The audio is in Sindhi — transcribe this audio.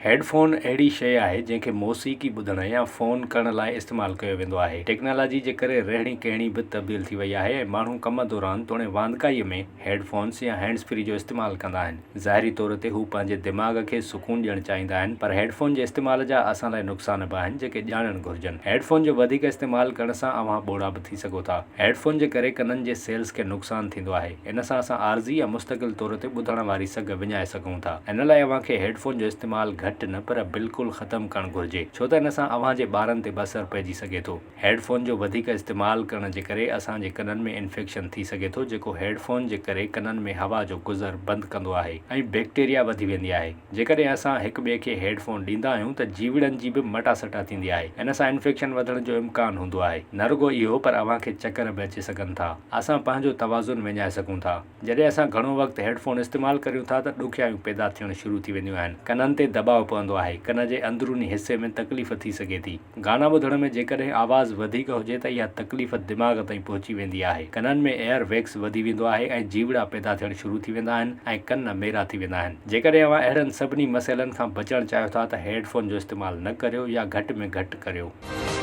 هيڊ فون اهڙي شيء آهي جنهن کي موسيقي ٻڌڻ يا فون ڪرڻ لاء استعمال ڪيو ويندو آهي. ٽيڪنالاجي جي ڪري رهڻي ڪهڻي به تبديل ٿي وئي آهي ۽ ماڻهو ڪم دوران توڻي واندڪائيء ۾ هيڊ فونس يا هينڊز فري جو استعمال ڪندا آهن. ظاهري طور تي هو پنهنجي دماغ کي سڪون ڏيڻ چاهيندا آهن پر هيڊ فون جي استعمال جا اسان لاء نقصان به آهن جيڪي ڄاڻڻ گهرجن. هيڊ فون جو وڌيڪ استعمال ڪرڻ سان اوهان ٻوڙا به ٿي سگهو ٿا. هيڊ فون جي ڪري ڪنن جي سيلز کي نقصان ٿيندو آهي. ان سان اسان عارضي يا مستقل طور تي ٻڌڻ واري سگهه وڃائي سگهون ٿا. ان لاء اوهان کي هيڊ فون جو استعمال گهٽ نه پر بلڪل ختم ڪرڻ گهرجي ڇو ته ان سان اوهان جي ٻارن تي به اثر پئجي سگهي ٿو. هيڊ فون جو وڌيڪ استعمال ڪرڻ جي ڪري اسان جي ڪنن ۾ انفيڪشن ٿي سگهي ٿو جيڪو هيڊ فون جي ڪري ڪنن ۾ هوا جو گذر بند ڪندو آهي ۽ بيڪٽيريا وڌي ويندي آهي. جيڪڏهن اسان هڪ ٻئي کي هيڊ فون ڏيندا آهيون ته جيوڙن جي به مٽاسٽا ٿيندي آهي. ان سان انفيڪشن وڌڻ جو امڪان هوندو آهي. نه رڳو اهو پر اوهان کي چڪر به اچي سگهن ٿا. اسان پنهنجو توازن وڃائي سگهون ٿا. جڏهن اسان گهڻو وقت هيڊ فون استعمال ڪريون ٿا ته ڏکيائيون پيدا ٿيڻ شروع ٿي وينديون آهن. ڪنن تي دٻاء پوندو آهي. ڪن جي اندروني حصي ۾ تڪليف ٿي سگهي ٿي. گانا ٻڌڻ ۾ جيڪڏهن آواز وڌيڪ هجي ته اها تڪليف دماغ تائين پهچي ويندي آهي. ڪنن ۾ ايئر ويڪس وڌي ويندو آهي ۽ جيوڙا پيدا ٿيڻ شروع ٿي ويندا آهن ۽ ڪن ميرا ٿي ويندا آهن. جيڪڏهن اوهان اهڙن سڀني مسئلن کان بچڻ چاهيو ٿا ته هيڊ فون جو استعمال نه ڪريو يا گهٽ ۾ گهٽ ڪريو.